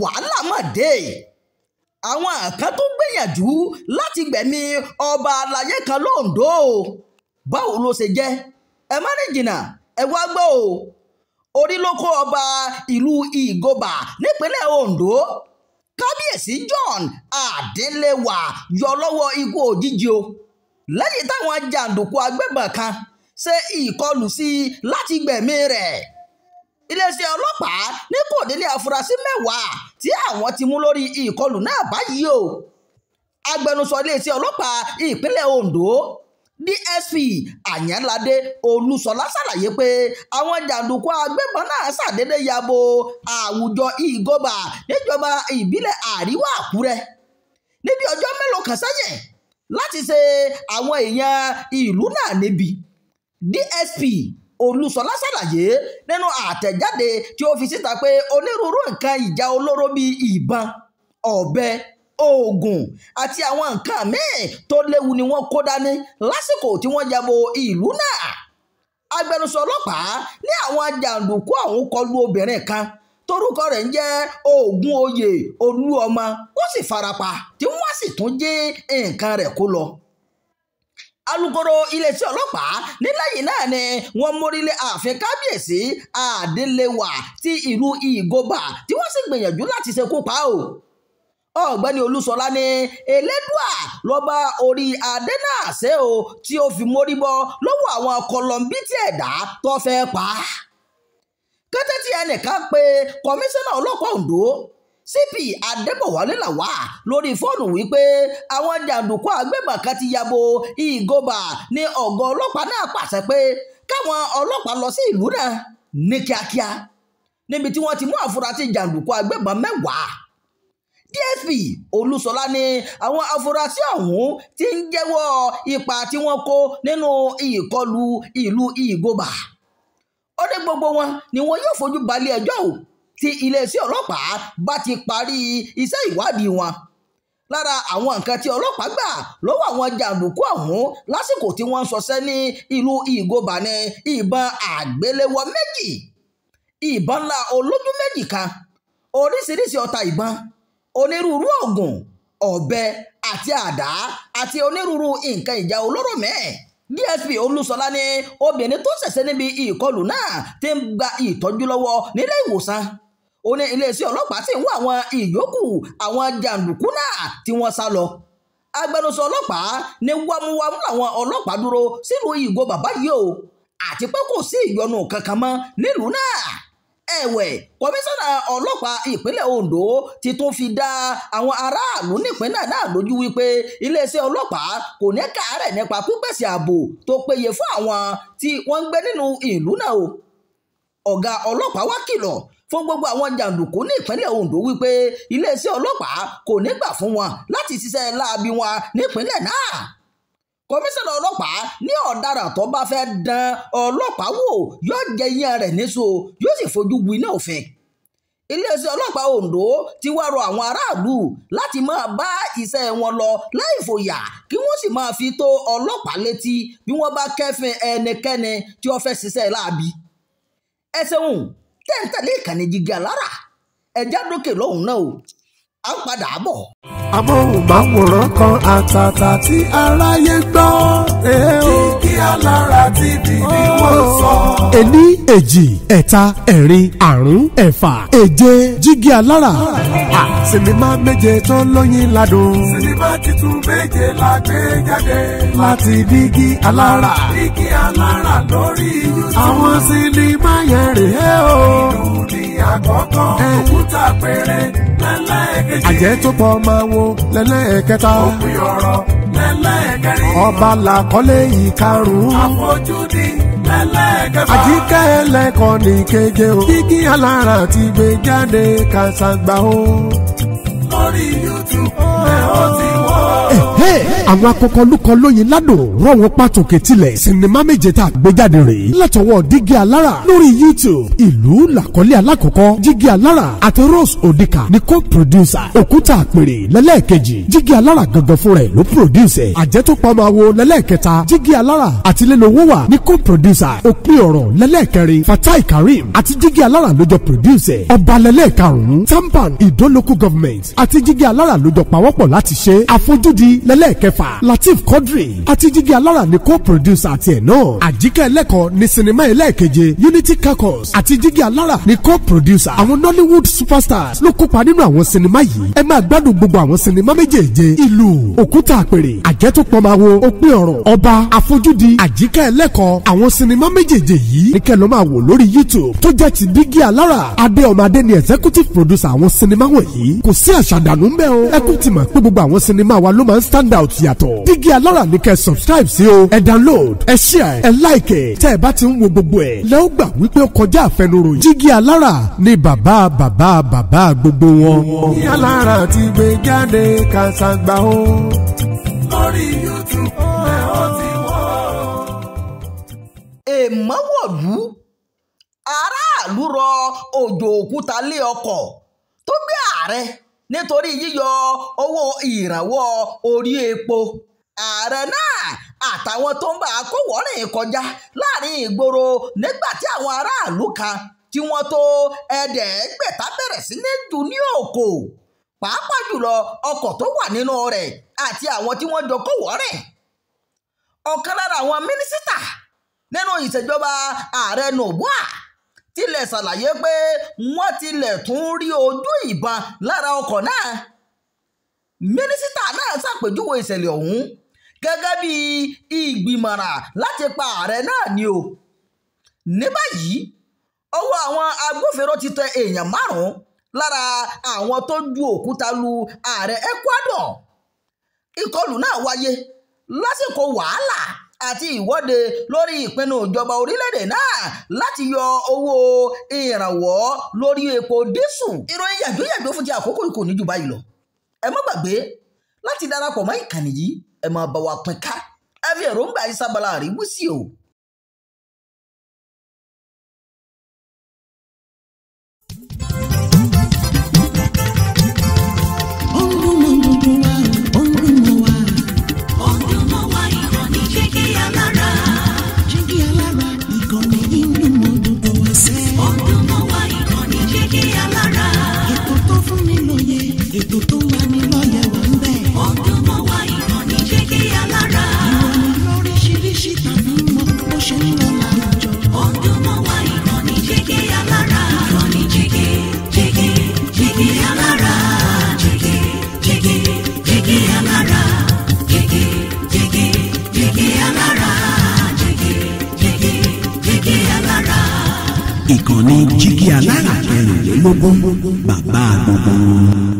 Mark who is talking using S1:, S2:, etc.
S1: Wàhálà mà dé, àwọn kan tó gbìyànjú láti gbẹ̀mí ọba àlàyé kan lóńdó. Báwo ló ṣe jẹ́? Ẹ má rìn jìnnà, ẹ wá gbọ́ o. Orí ló kó ọba ìlú Ìgobà nípínlẹ̀ Ondo, Kábíyèsí John Adéléwà, yọ lọ́wọ́ ikú òjijì o, lẹ́yìn táwọn jàǹdùkú agbébọn kan ṣe ìkọlù sí i láti gbẹ̀mí rẹ̀. Iléeṣẹ́ ọlọ́pàá ní kò délé afurasí 10 tí àwọn ti mú lórí ìkọlù náà báyìí o. Agbẹnusọ iléeṣẹ́ ọlọ́pàá ìpínlẹ̀ Ondo, DSP Àyànládé Olúṣọlá, ṣàlàyé pé àwọn jàǹdùkú agbébọn náà ṣàdédé ya bo àwùjọ Ìgobà níjọba ìbílẹ̀ Àríwá Àkúrẹ́ níbi ọjọ́ mélòó kan sẹ́yìn láti ṣe àwọn èèyàn ìlú náà níbi. DSP Olúṣọlá ṣàlàyé nínú àtẹ̀jáde tí ó fi síta pé onírúurú nǹkan ìjà olóró bíi ìbọn, ọ̀bẹ, oògùn àti àwọn nǹkan míì tó léwu ni wọ́n kó dání lásìkò tí wọ́n ya bo ìlú náà. Agbẹnusọ ọlọ́pàá ní àwọn jàǹdùkú ọ̀hún kọlu obìnrin kan torúkọ rẹ̀ ń jẹ́ Ògúnoyè Olúọmọ, ó sì farapa tí wọ́n sì tún jí nǹkan rẹ̀ kó lọ. Alūkkóró iléeṣẹ́ ọlọ́pàá ní lẹ́yìn náà ni wọ́n mórílé ààfin Kábíyèsí Adéléwà ti ìlú Ìgobà tí wọ́n sì gbìyànjú láti ṣekú pa o. Ọ̀gbẹ́ni Olúṣọlá ní Elédùà lọ́ba orí adé náà ṣe o tí ó fi mórí bọ́ lọ́wọ́ àwọn kọlọ̀ǹbìtì ẹ̀dá tó fẹ́ pa á. Kété tí ẹnìkan pe kọmíṣánná ọlọ́pàá Ondo, CP Adébọ̀wálé Làwà, lórí fóònù wípé àwọn jàǹdùkú agbébọn kan ti yabo Ìgobà, ní ọ̀gá ọlọ́pàá náà pàṣẹ pé káwọn ọlọ́pàá lọ sí ìlú náà ní kíákíá, níbi tí wọ́n ti mú àfúrásì jàǹdùkú agbébọn 10. DSP Olúṣọlá ní àwọn afurasí ọ̀hún ti ń jẹ́wọ́ ipa tí wọ́n kó nínú ìkọlù ìlú Ìgobà. Ó ní gbogbo wọn ni wọn yóò fojú balẹ̀ ẹjọ́ o tí iléeṣẹ́ ọlọ́pàá bá ti parí iṣẹ́ ìwádìí wọn. Lára àwọn nǹkan tí ọlọ́pàá gbà lọ́wọ́ àwọn jàǹdùkú ọ̀hún lásìkò tí wọ́n ń ṣọṣẹ́ ní ìlú Ìgobà ní ìbọn àgbéléwọ́ 2, ìbọn ńlá olójú 2 kan, oríṣiríṣi ọta ìbọn, onírúurú oògùn, ọ̀bẹ àti àdá àti onírúurú nǹkan ìjà olóró mẹ́ẹ̀. DSP Olúṣọlá ní obìnrin tó ṣẹ̀ṣẹ̀ níbi ìkọlù náà ti ń gba ìtọ́jú lọ́wọ́ nílé ìwòsàn. Ó ní iléeṣẹ́ ọlọ́pàá sì ń wá àwọn ìyókù àwọn jàǹdùkú náà tí wọ́n sá lọ. Agbẹnusọ ọlọ́pàá ní wámúwámú làwọn ọlọ́pàá dúró sílùú Ìgobà báyìí o, àti pé kò sí ìyọnu kankan mọ́ nílùú náà. Ẹ̀wẹ̀, kọmíṣánná ọlọ́pàá ìpínlẹ̀ Ondo ti tún fi dá àwọn aráàlú nípínlẹ̀ náà lójú wípé iléeṣẹ́ ọlọ́pàá kò ní káàárẹ̀ nípa pípèsè ààbò tó péye fún àwọn tí wọ́n ń gbé nínú ìlú náà o. Ọ̀gá ọlọ́pàá wá kìlọ̀ fún gbogbo àwọn jàǹdùkú ní ìpínlẹ̀ Ondo wípé iléeṣẹ́ ọlọ́pàá kò ní gbà fún wọn láti ṣiṣẹ́ láabi wọn nípínlẹ̀ náà. Kọmíṣánná ọlọ́pàá ní ọ̀daràn tó bá fẹ́ dán ọlọ́pàá wò yóò jẹ iyán rẹ̀ níṣó, yóò sì fojú winá òfin. Iléeṣẹ́ ọlọ́pàá Ondo ti wá rọ àwọn aráàlú láti máa bá iṣẹ́ wọn lọ láì fòyà, kí wọ́n sì máa fi tó ọlọ́pàá létí bí wọ́n bá kẹ́fín ẹnikẹ́ni tí ó fẹ́ ṣiṣẹ́ láabi. Ẹ ṣeun tẹ́ǹtẹ̀lé ìkànnì Jígí Alára, ẹja dókè lọ́hùn náà o, à ń padà bọ̀.
S2: Amóhùnmáwòrán kan àtàtà tí aráyé gbọ́. Jígí Alára TV ni wọ́n sọ.
S3: 1, 2, 3, 4, 5, 6, 7, Jígí Alára.
S2: Sinimá 7 tó lóyin ládùn. Sinimá titun 7 la gbé jáde. Láti Jígí Alára. Jígí Alára lórí YouTube.
S3: Àwọn sinimá yẹn rèé o.
S2: Ìlú ni àkọ́kọ́, òkúta péré lẹ́lẹ́kejì.
S3: Àjẹ́ tó pọ̀ máa wo lẹ́lẹ́kẹta.
S2: Òpin ọ̀rọ̀ lẹ́lẹ́kẹrin.
S3: Ọba làkọ́lé ìkarùn-ún.
S2: Àfojúdi lẹ́lẹ́kẹfà.
S3: Àjíkẹ́ ẹlẹ́kọ̀ọ́ ní keje o. Jígí Alára ti gbé jáde kàṣàgbà o.
S2: Lórí YouTube ẹ ó ti wọ́.
S3: Àwọn akọkọlùkọ lóyin ládùn rọ̀ wọ́n pàtòkè tilẹ̀. Sinimá méje tá a gbé jáde rèé látọwọ́ Dígí Alára lórí YouTube. Ìlú làkọ́lé alákọ̀ọ́kọ́, Jígí Alára àti Rose Odika ní co-producer. Òkúta Àpèrè lẹ́lẹ́ẹ̀kejì, Jígí Alára gangan fúnra ẹ̀ ló produce. Àjẹtòpamọ́ awo lẹ́lẹ́ẹ̀kẹta, Jígí Alára àti Lélowo ní co-producer. Òpin ọ̀rọ̀ lẹ́lẹ́ẹ̀kẹrin, Fatai Karim àti Jígí Alára ló jọ produce. Ọba lẹ́lẹ́ẹ̀karùn-ún, Tampan Ìdó local government àti Jígí Alára ló jọ pawọ́pọ̀ láti ṣe. Àfojúdi lẹ́lẹ́ẹ̀kẹfà, Lateef Quadri àti Jígí Alára ní co-producer àti ẹ̀ náà. Àjíkẹ́ ẹlẹ́kọ̀ọ́ ní sinimá ẹlẹ́ẹ̀keje, Unity Caucus àti Jígí Alára ní co-producer. Àwọn Nollywood superstars ló kópa nínú àwọn sinimá yìí. Ẹ máa gbádùn gbogbo àwọn sinimá méjèèje: Ìlú, Òkúta Àpèrè, Àjẹtòpọ̀máwo, Òpin ọ̀rọ̀, Ọba, Àfojúdi, Àjíkẹ́ ẹlẹ́kọ̀ọ́. Àwọn sinimá méjèèjì yìí ní kẹ́ lọ máa wò lórí YouTube tó jẹ́ ti Dígí Alára. Adé Ọmọadé ni executive producer àwọn sinimá wọ̀nyí. Kò sí àṣàdànù ńbẹ̀ o. Ẹ kú ti mọ̀ pé gbogbo àwọn sinimá wa ló máa ń stand out yàtọ̀. Dígí Alára ní kẹ́ subscribe sí o. Ẹ download, ẹ share, ẹ like. Tẹ́ ẹ bá ti ń wo gbogbo ẹ̀ lẹ́ ó gbà wípé ó kọjá àfẹnuròyìn. Jígí Alára ni bàbá bàbá bàbá gbogbo wọn.
S2: Dígí Alára ti gbé jáde kàṣàgbà o. Lórí YouTube ẹ̀ ó ti wọ́.
S1: Èèmọ̀ wọ̀lú, aráàlú rọ òjò òkúta lé ọkọ̀ tó gbé ààrẹ nítorí yíyọ owó ìrànwọ́ orí epo. Ààrẹ náà àtàwọn tó ń bá a kó wọ́rìn kọjá láàrin ìgboro nígbà tí àwọn aráàlú kan tí wọ́n tó 500 bẹ̀rẹ̀ sí ní jù ní òkò, pàápàá jùlọ ọkọ̀ tó wà nínú rẹ̀ àti àwọn tí wọ́n jọ kó wọ́rìn. Ọ̀kan lára àwọn mínísítà nínú ìṣèjọba ààrẹ Noboa tilẹ̀ ṣàlàyé pé wọ́n tilẹ̀ tún rí ojú ìbọn lára ọkọ̀ náà. Mínísítà náà ṣàpèjúwe ìṣẹ̀lẹ̀ ọ̀hún gẹ́gẹ́ bí ìgbìmọ̀ràn láti pa ààrẹ náà ni o. Ní báyìí, ọwọ́ àwọn agbófinró ti tẹ èèyàn 5 lára àwọn tó ju òkúta lu ààrẹ Ecuador. Ìkọlù náà wáyé lásìkò wàhálà àti ìwọ́de lórí ìpinnu ìjọba orílẹ̀-èdè náà láti yọ owó ìrànwọ́ lórí epo dísù. Ìròyìn yàjóyàjó fún ti àkókò kò ní jù báyìí lọ. Ẹ má gbàgbé láti darapọ̀ mọ́ ìkànnì yìí, ẹ máa bá wa pín ká. Ẹ fi èròǹgbà yín sábàlá àríwísí o.
S4: Ètò tó ń lani lọ́yẹ̀ wà ń bẹ̀.
S5: Ó dùn mọ́ wa, ìkànnì Jígí Alára.
S4: Ìròyìn lóríṣiríṣi tàbí mọ bó ṣe ń lọ láwùjọ.
S5: Ó dùn mọ́ wa, ìkànnì Jígí Alára. Ìkànnì Jígí, Jígí, Jígí Alára. Jígí, Jígí, Jígí Alára. Jígí, Jígí, Jígí Alára. Jígí, Jígí, Jígí Alára.
S6: Ìkànnì Jígí Alára 24 bàbá gbogbo.